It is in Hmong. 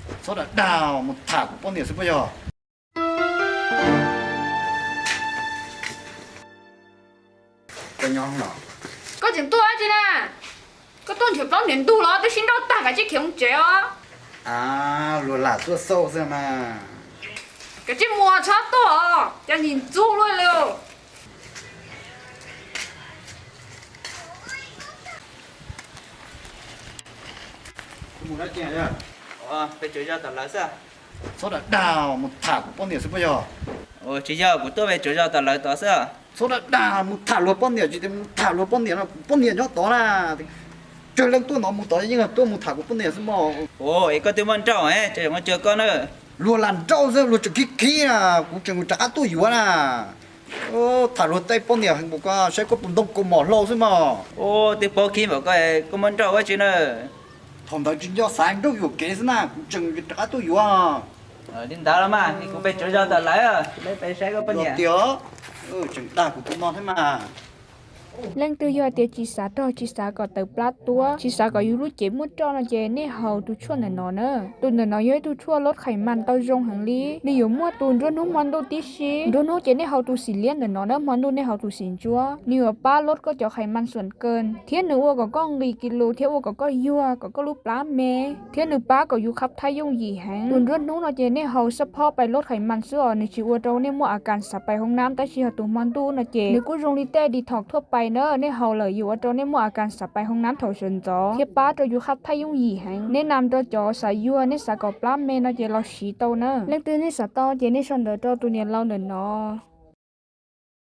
Txhob dag dag, mus tham kuv poj niam xwb puas yog? Koj tuaj nrhiav plaub nrhiav ntug los twb sib nrauj tag, kav tsij khiav mus tsev os. Luag lam tuaj xauj xwb mas. Kav tsij mus, txhob tuaj os, cas nim ntxub luaj li. Txhob dag dag, mus tham kuv poj niam xwb puas yog? Tsis yog, kuv tuaj pem tsav zog tom lawv tod xwb. Txhob dag dag, mus tham luag poj niam, tsis tias mus tham luag poj niam no, kuv poj niam nyob tod na. Tsawg leej tuaj no mus tod yeej tuaj mus tham kuv poj niam xwb mog. Es koj twb muaj nrauj, tseem mus cuag koj na. Luag lam nrauj xwb, luag tseem khib khib na, kuv tseem rov qab tuaj yuav na. Tham luag tej poj niam heev npaum ko, saib koj puas ntoo kaus mom hlau xwb mog. Twb paub khib npaum ko, koj muaj nrauj ua tsi na? Thaum ntawd tsis nco xav nrauj yuam kev xwb na, kuv tseem rov qab tuaj yuav. Li ntawd los mas, kuv pem tsav zog tom lawv, lawv pem saib koj poj niam tiag. Tseem dag kuv tus no thiab mas. Leej twg yog tias tsis xav rog, tsis xav kom tawv plab tuab, tsis xav kom yus lub cev muaj roj no ces nej haus tus tshuaj ntawm no na. Tus ntawm no yog ib tug tshuaj loj khais mas tau zoo heev li. Nws yuav muaj tus nruab hnub hmo ntuj tib si. Nruab hnub ces nej haus tus xim liab ntawm no na, hmo ntuj nej haus tus xim ntsuab. Nws yuav pab loj koj cov khais mas xuam kaw, thiab nws ua kom koj nqis kis lus thiab ua kom koj yuag, kom koj lub plab me, thiab nws pab kom yus khab thaj yooj yim heev. Tus nruab hnub no ces nej haus xab phob pais loj khais mas xwb os, nws tsis ua rau nej muaj a kas xav pais hoob nab, tab sis yog tus hmo ntuj no ces nws kuj zoo li tej detox thuaj pais na, nej haus lawm yuav ua rau nej muaj a kas xav pais hoob nab thaum sawv ntxov thiab pab rau yus khab thaj yooj yim heev. Nej nam rau cov xav yuag, nej xav kom plab me no ces los siv tau na. Leej twg nej xav tau ces nej sau ntawv rau tus niam laus ntawm no.